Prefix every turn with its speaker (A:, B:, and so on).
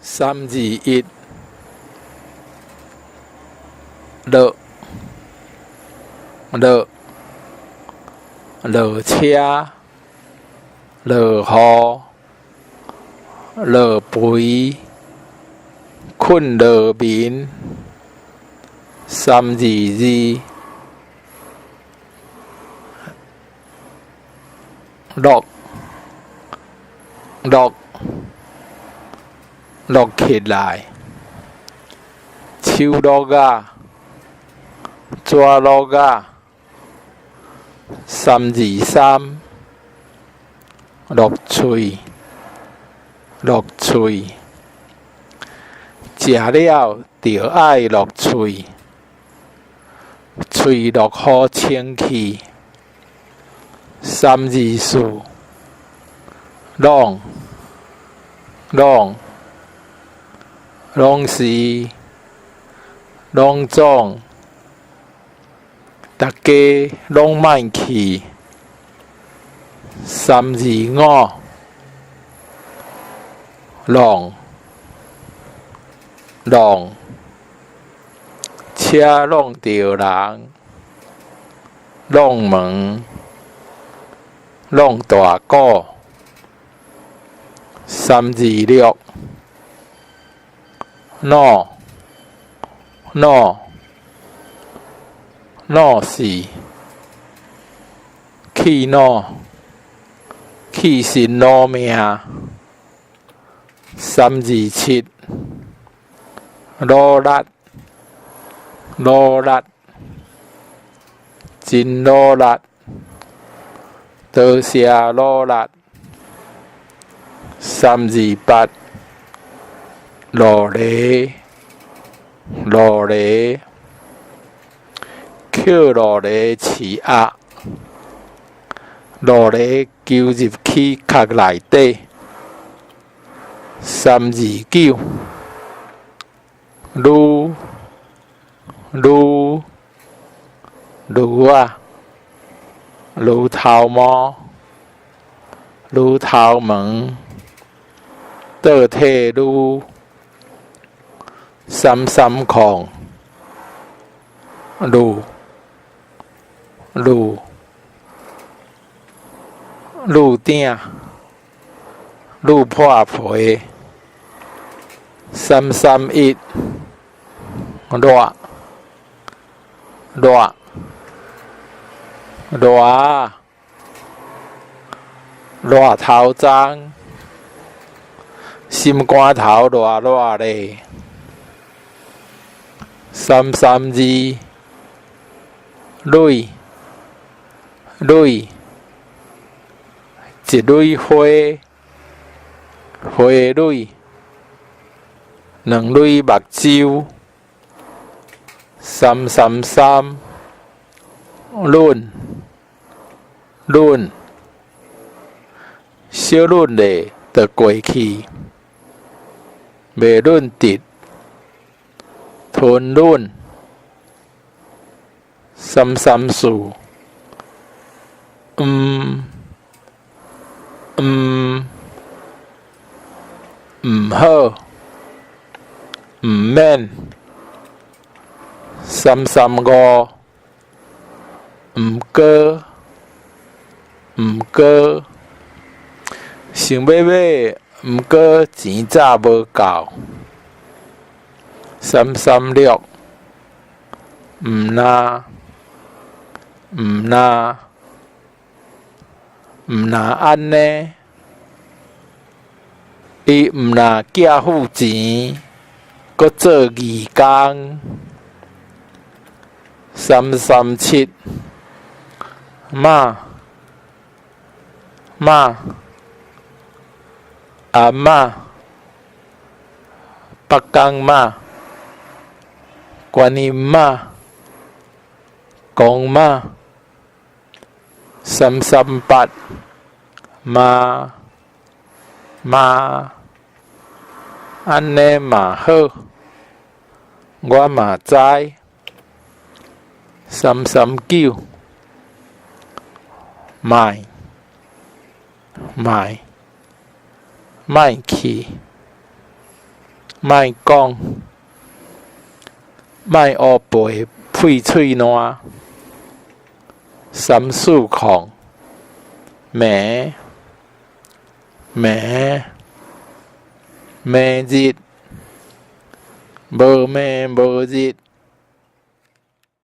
A: 321，落落落車，落雨，落肥，睏落眠，322，落落落起來，手落仔，紙落仔，323，落喙，落喙，食了著愛落喙，喙落予清氣，324，攏攏攏是攏總，逐家攏莫去，325，浪浪，車挵著人，挵門，挵大鼓，326，腦腦腦死，氣腦，氣身攞命，327，努力努力，真努力，多謝努力，328，路螺路螺，抾路螺飼鴨，路螺勼入去殼內底，329，擼擼擼仔，擼頭毛，擼頭毛，倒退嚕，330，滷滷滷鼎，滷破皮，331，熱熱熱熱頭鬃，心肝頭熱熱咧，332，蕊蕊，一蕊花，花蕊，兩蕊目睭，333，忍忍，小忍咧就過去，袂忍得，吞忍，334，毋毋毋好，毋免，335，毋過毋過，想欲買，毋過錢早無夠，336，毋若毋若毋若按呢，伊毋若寄付錢，閣做義工，337，媽媽阿嬤，北港媽，觀音媽，公媽，338，媽媽，按呢嘛好，我嘛知，339，莫莫莫去，莫講，莫烏白屁喙爛，三四空，暝，暝，暝日，無暝無日。